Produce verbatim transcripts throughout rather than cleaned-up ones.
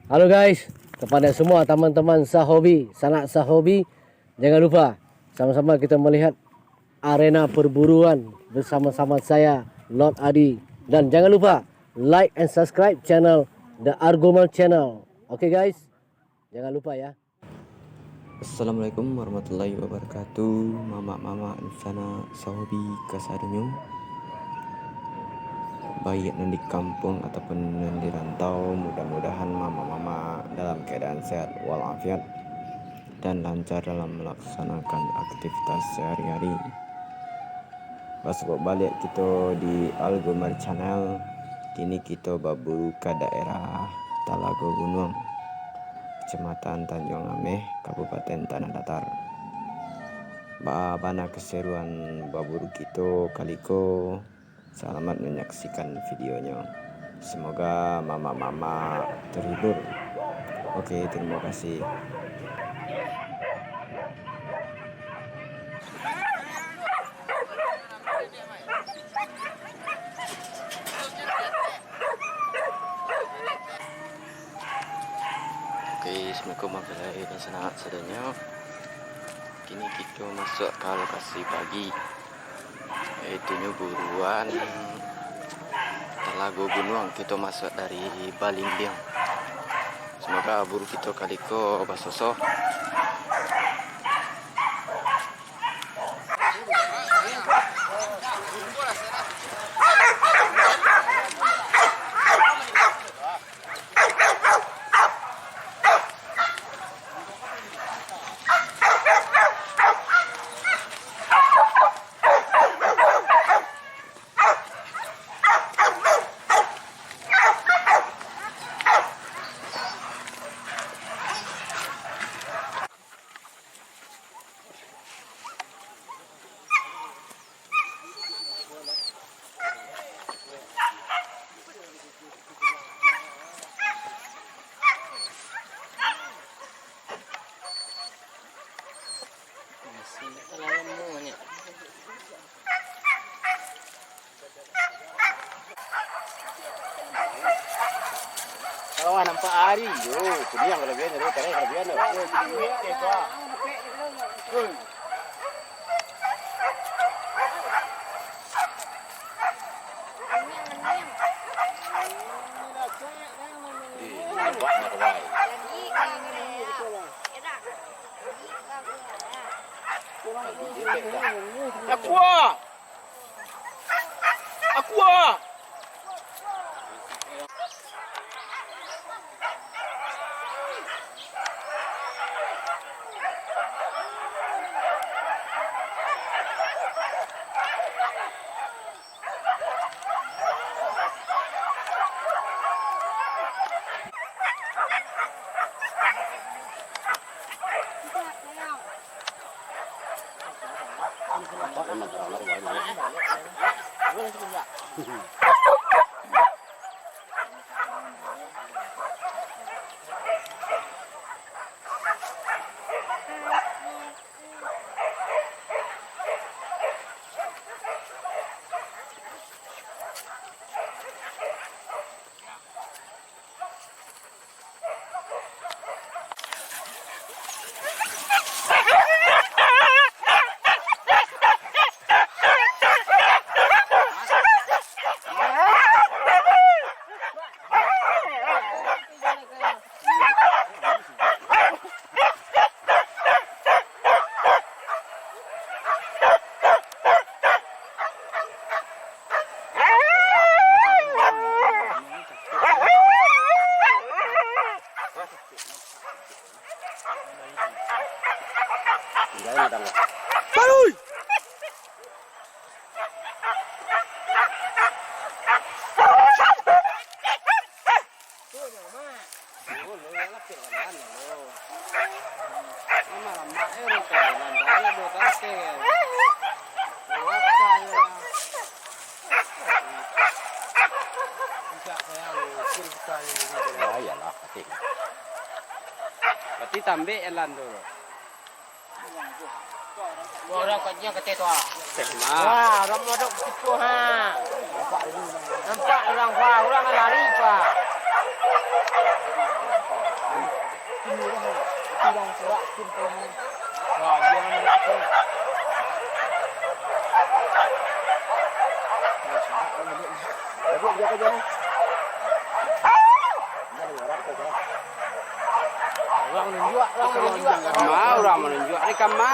Halo guys, kepada semua teman-teman sahobi, sanak sahobi, jangan lupa sama-sama kita melihat arena perburuan bersama-sama saya, Lord Adi. Dan jangan lupa like and subscribe channel The Argoman Channel. Oke guys, jangan lupa ya. Assalamualaikum warahmatullahi wabarakatuh. Mamak-mamak, sanak sahobi kasadonyo, baiak nan di kampuang ataupun nan di rantau, mudah-mudahan mamak-mamak dalam keadaan sehat walafiat dan lancar dalam melaksanakan aktivitas sehari-hari. Basuo baliak kito di Algomar Channel. Kini kito baburu ka daerah Talago Gunuang, Kecamatan Tanjuang Ameh, Kabupaten Tanah Datar. Baa bana keseruan baburu kito kali ko. Salamat manyaksikan videonyo. Semoga mamak-mamak terhibur. Oke, terima kasih. Oke, assalamualaikum warahmatullahi wabarakatuh. Sanak sadonyo, kini kito masuak ka lokasi bagi, yaitunyo buruan Talago Gunuang. Kito masuak dari Balimbiang. Semoga buru kito kali ko basoso. Kalau lah nampak ari, yo, kuniang kalabiahan tu, tarai kalabiahan tu. Yo, kuniang tu, ah. Oi. Eh, nampak nak kawai. Aqua! Aqua! Ya, iyalah, pasti. Berarti tambik jalan tu. Wah, urang kuatnya kata tu, ah. Wah, urang modok situ, ha. Nampak urang, wah, urang lari, wah. Urang manunjuak, urang manunjuak. Ma urang manunjuak ni ka ma?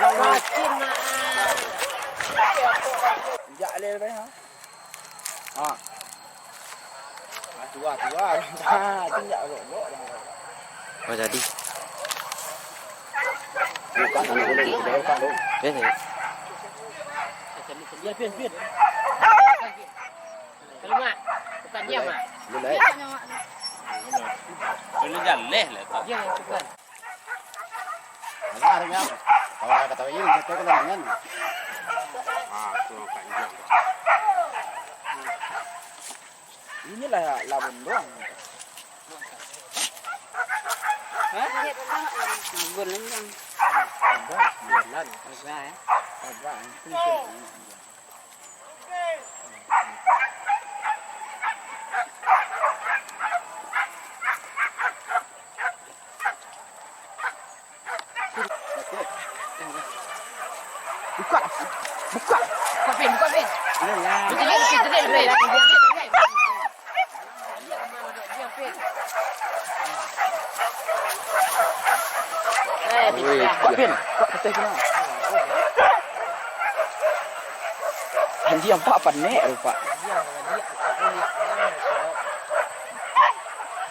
Makin ma. Injak alih tadi, ha? Ha. Ah, tua, tua. Ah, tu injak lok-lok. Oh, jadi. Bukan, bukan, bukan, bukan. Eh, eh. Biar, biar, biar. Kalau mak, bukan dia, Mak. Lu naik. Dia nyawa tu. Dulu jaleh lah, Pak. Dia yang tukar. Sabar, Nyang. Kalau kata ini, kita kena dengan. Ah, tu Pak Nyang. Inilah lah bondong. Hah? Ngabun lah, Nyang. Abah, jalan. Abah, eh. Abah, eh. Buka! Buka! Buka, Pin! Buka, Pin! Buka, Pin! Buka, Pin! Eh, Wih, buka, Pin! Buka, katanya kena. Anjing, nampak panek tu, Pak.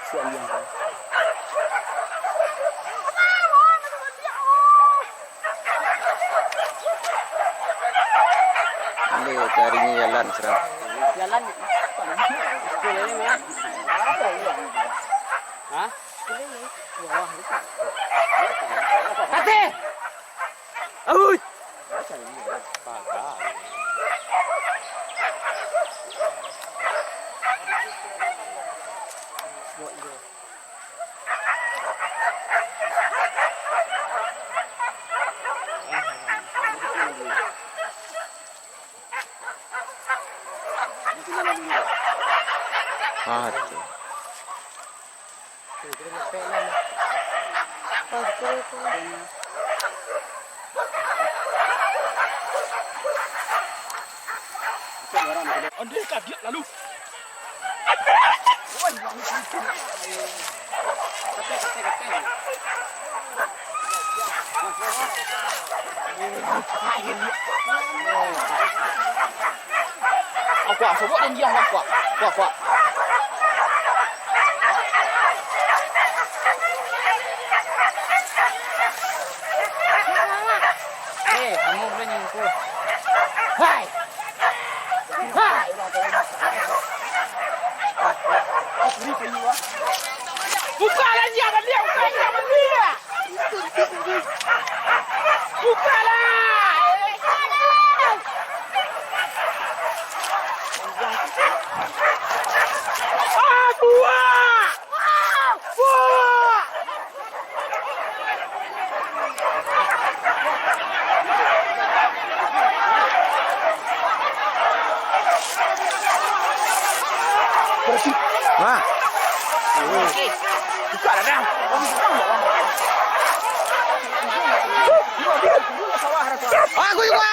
Siap, anjing. Ini carinya jalan, serang. Jalan. Hah? Hati! Auy! Ah, tu. Andre, kadiak lalu. Kuah, sobok dan diam, kuah, kuah, kuah. Eh, kamu boleh nyingkuh. Hai! Hai! Bukalah dia, dia, bukalah dia, dia. Bukalah! Ah, buah! Buah! Hah? Buka lah dah. Aku juga. Aku juga.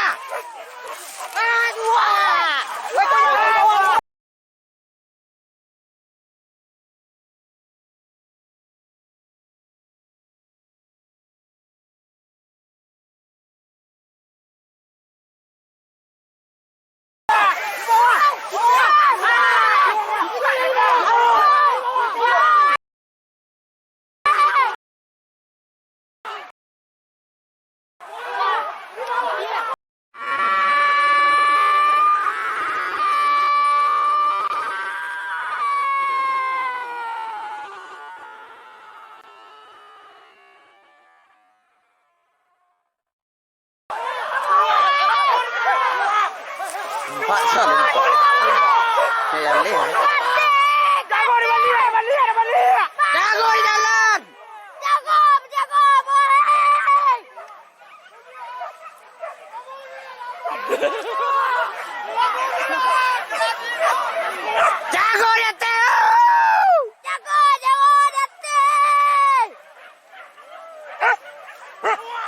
Nampak salah nampak. Kayak aneh. Jago di baliak, baliak, baliak. Jago di dalam. Jago, jago, boy. Jago di ateh! Jago, jago di ateh!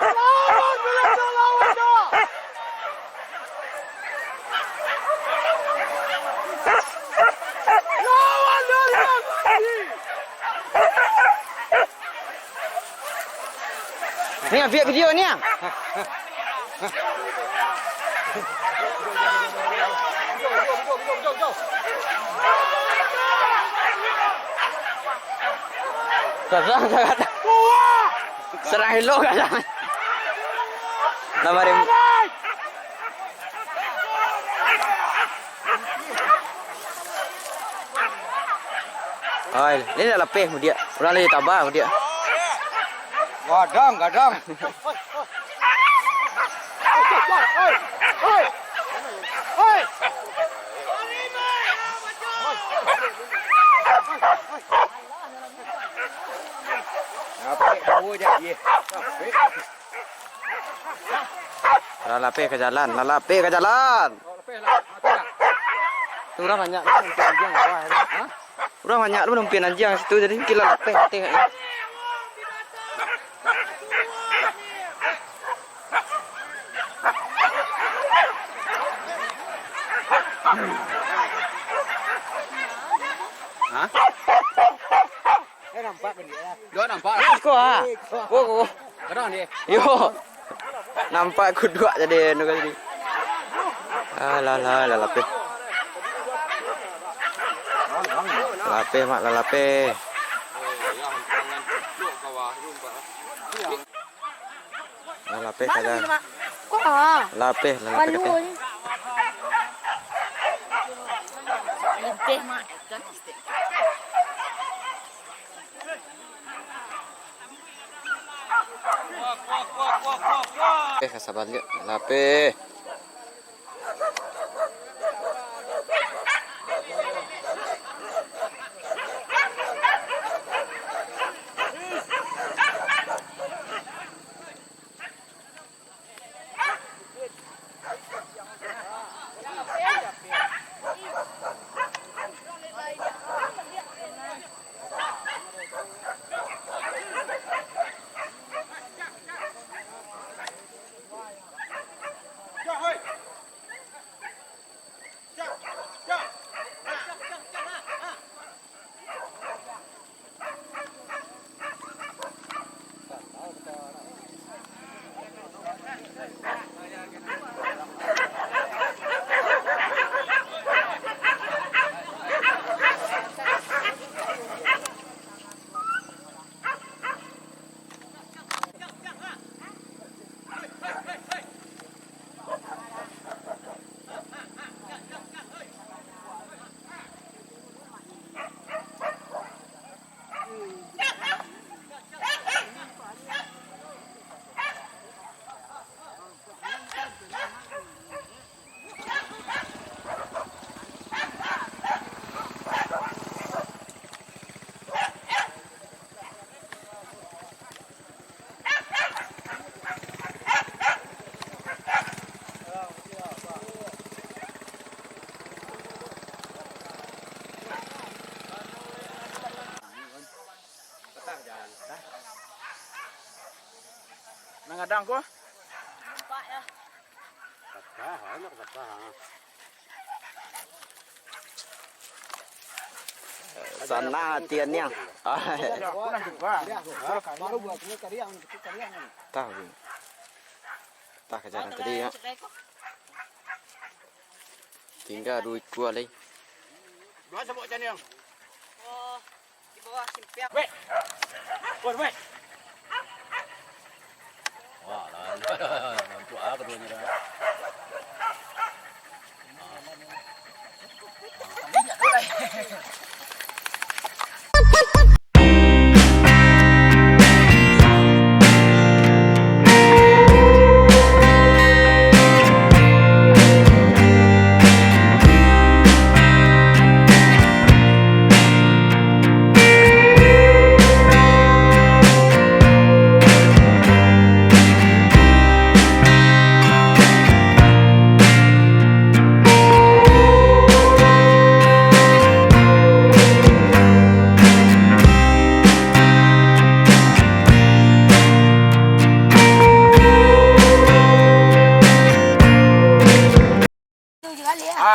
Lawan, lawan, lawan, lawan! Buek video ni ah. Kadang, kadang. Serang elok kadang. Nambah ribu. Oi, ni dah lapeh mudiak. Urang lai tabah mudiak. Gadang, gadang. Lah lapeh ka jalan, lah lapeh ka jalan. Tu urang banyak tu, urang banyak tu manumpian anjiang situ, jadi mungkin lah lapeh ateh. Ha? Eh, nampak kan dia? Yo, nampak. Ko, ha. Ko, ko. Kadang dia. Yo. Nampak kuduak jadi anu kali ni. Alah, lah, lah lapeh. Lapeh, Mak, lah lapeh. Lah lapeh kadang. Lapeh, lah lapeh kadang. Lapeh, Mak. Eh, ka sabaliak, lapeh. Nan gadang ko? Nampak dah. Patah, anak patah, ha. Sana hati niang. Tahu. Tah ka jalan tadi, ya. Tingga duo ikua lai. Dua sabuk caniang. Oh, di bawah simpiang. Weh. Weh, weh. Wah, lah. Untuk apa duanya dah?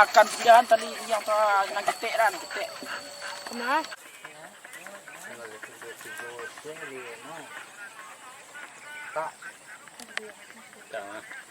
Akan pindahan tali yang ta-, nan ketek dah, nan ketek. Kemana? Tak. Dah, ah.